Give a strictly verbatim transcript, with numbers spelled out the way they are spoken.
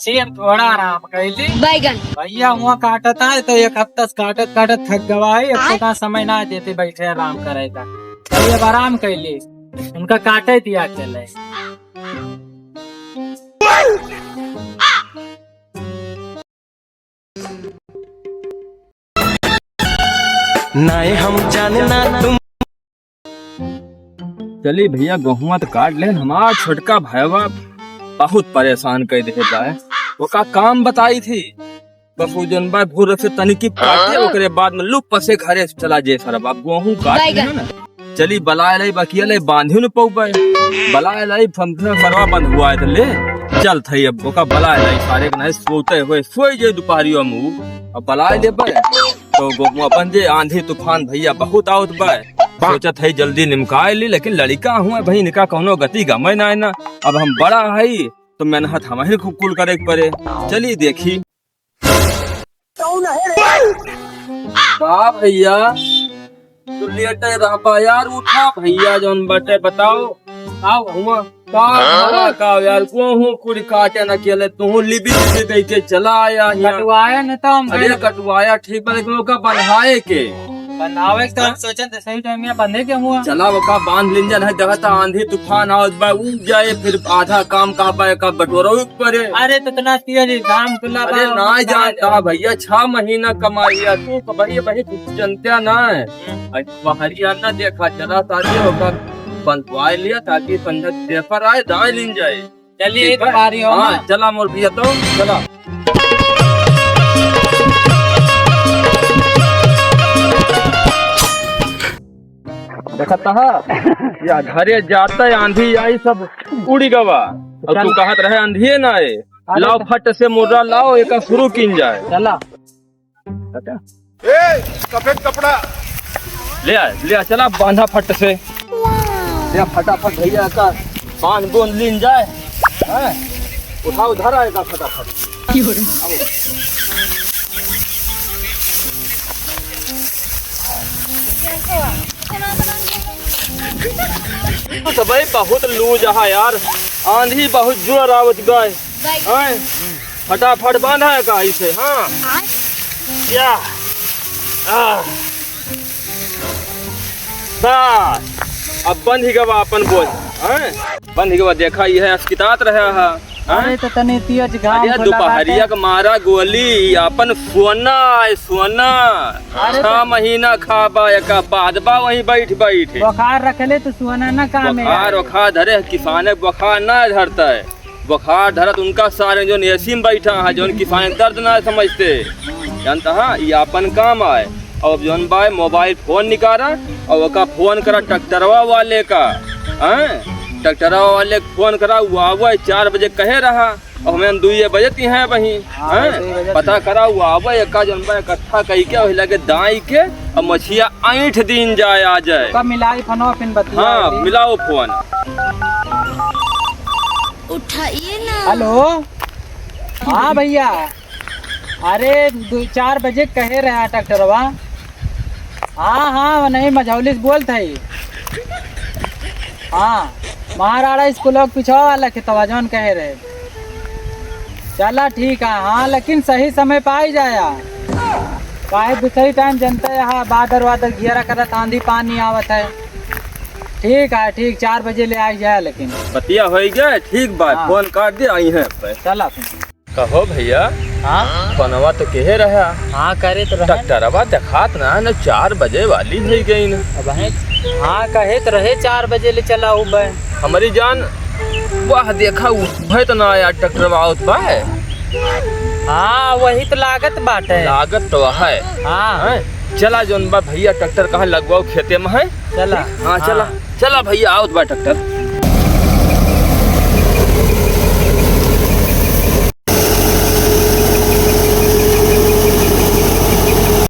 ठीक, थोड़ा आराम कइली। बैगन। भइया हुआँ काटत है तो एक हफ्ता से काटत काटत थक गवा है, अब तो का समय ना देते बैठे आराम करे का। चलिए अब आराम कइली, उनका काटे दिया चले। नाय हम जानना तुम। चली भइया, गेहुआ तो काट लेन, हमार छोटका भइया बहुत परेशान कर देहे बा। ओका काम बताई थी, बस वो जौन बा भोर से तनिकी काटे, हाँ। ओकरे बाद में लुप से घरे से चला जे सरवा। अब गेहूं काट बैगन। लेन ना, चली बलाए लाई, बकिया लाई, बांधियो न पउबे। बलाए लाई, फंफना सरवा बंद हुआ है तो ले, चल थई अब ओका बलाए लाई, सारे के नहीं सोते हुए सोई जे दोपहरियो में ऊ। अब बलाए लेबे तो गेहुआ बन जे, आंधी तूफान भइया बहुत आवत बा। सोचत है जल्दी निमकाए ली, लेकिन लड़िका हुआ भाई, इनका कौनो गति गमे ना है ना। अब हम बड़ा है तो मेहनत हमही कुल करे के परे। चली देखी। कौन है रे? का भइया, तू लेटे रहबा यार, उठा भइया, जौन बटे बताओ। आओ हुआ। का हाँ? भला का यार, कोहू कुड़ी काटे न केले, तू लिबी लिबी दे के चला आया हियाँ। कटवाया न तो हम अरे गए। कटवाया ठीक बा, लेकिन ओका बन्हाए के। बनावे के तो हम सोचन त सही टाइम में बंधे के हुआ। चला ओका बांध लिन जा, नहीं देखा त आंधी तूफान आवत बा, ऊ जाए फिर आधा काम का बा, का बटोरो परे। अरे तो इतना तेज घाम खुला अरे बा, ना बता जान दे। का भइया, छह महीना कमाई है, तू तो भइया, भइया, तू जनत्या ना है। अरे बहरिया ना देखा, चला ताकि ओका बंधवाए लिया, ताकि संझा पेपर आए, दाए लिन जाए। चलिए, ठीक एक है? बारी हो हाँ, ना। चला मोर भइया तो, चला। देखत ह, या घरे जाते आंधी आई, सब उड़ी गवा। और तू चल। कहत रहे आंधिये ना आए। अरे लाओ तो फट से मुर्रा लाओ, एका शुरू कीन जाए। चला। ए, सफेद कपड़ा। ले आ, ले आ, चला बांधा फट से। ले आ, फटाफट भइया का बांध बूंद लीन जाए। हैं? उठाओ, धरा एका फटाफट। तो भाई बहुत लूज है यार, आंधी बहुत जोर आवत बा। हैं? फटाफट बांधा है का इसे, हाँ? आय। या। आ। बस, अब बंध ही गवा अपन बोझ, हैं? बंध ही गवा, देखा, ये है, अस्कितात रहा है, हैं? अरे, तो तनी तेज घाम अरे, खुला दोपहरिया बाटे। के मारा गोली, अपन सोना है, सोना। अरे, छह तो महीना खाबा, एका बाद बा वहीं बैठ, बैठ। बुखार रखले तो सोना ना काम है। बुखार, बुखार धरे, किसाने बुखार ना धरता है। बुखार धरत उनका सारे जौन एसी में बैठा है, जौन किसान दर्द ना समझते, जानता है, ये अपन काम आए। और जौन बाय मोबाइल फोन निकारा और ओका फोन करा ट्रैक्टरवा वाले का, हैं? ट्रैक्टरवा वाले के फोन करा, वो आवे चार बजे कहे रहा, और हमें दुइये बजे ती हैं वहीं, हाँ, हैं? दुइये बजे पता ती। करा, वो आवे एका जौन बा इकट्ठा कई के, वही लगे दाई के, और मछिया ऐंठ दिन जाए आ जाए। ओका मिलाई फोनवा, फिन बतिया हाँ, ली। मिलाओ फोन। उठाइए ना। हेलो, हाँ भइया, अरे दो चार बजे कहे रहा ट्रैक्टरवा। हाँ, हाँ, नहीं मझौली से बोलत है। हाँ, महाराणा स्कूल के पिछवा वाला खेतवा जौन कहे रहे। चला ठीक है, हाँ, लेकिन सही समय पे आई जाया। काहे दूसरी टाइम जनता यहाँ बादर वादर घेरा करत आंधी पानी आवत है। ठीक है, ठीक, चार बजे ले आई जाए लेकिन। बतिया होई गए, ठीक बा, हाँ। फोन काट दे, आई हैं पे। चला फिर। कहो भइया, हाँ? फोनवा तो कहे रहा। हाँ, करे तो रहे। ट्रैक्टरवा देखात ना, न चार बजे वाली होई गई न। अब हैं, हाँ, कहे तो रहे चार बजे ले चला उबे। हमारी जान, वाह देखा उबे तो ना यार, ट्रैक्टरवा आवत बा। हाँ, वही तो लागत बाटे। लागत तो है। हाँ। हैं? चला जौन बा भइया, ट्रैक्टर कहाँ लगवाओ खेते में है? चला। हाँ, चला। हाँ। चला भइया, आवत बा ट्रैक्टर।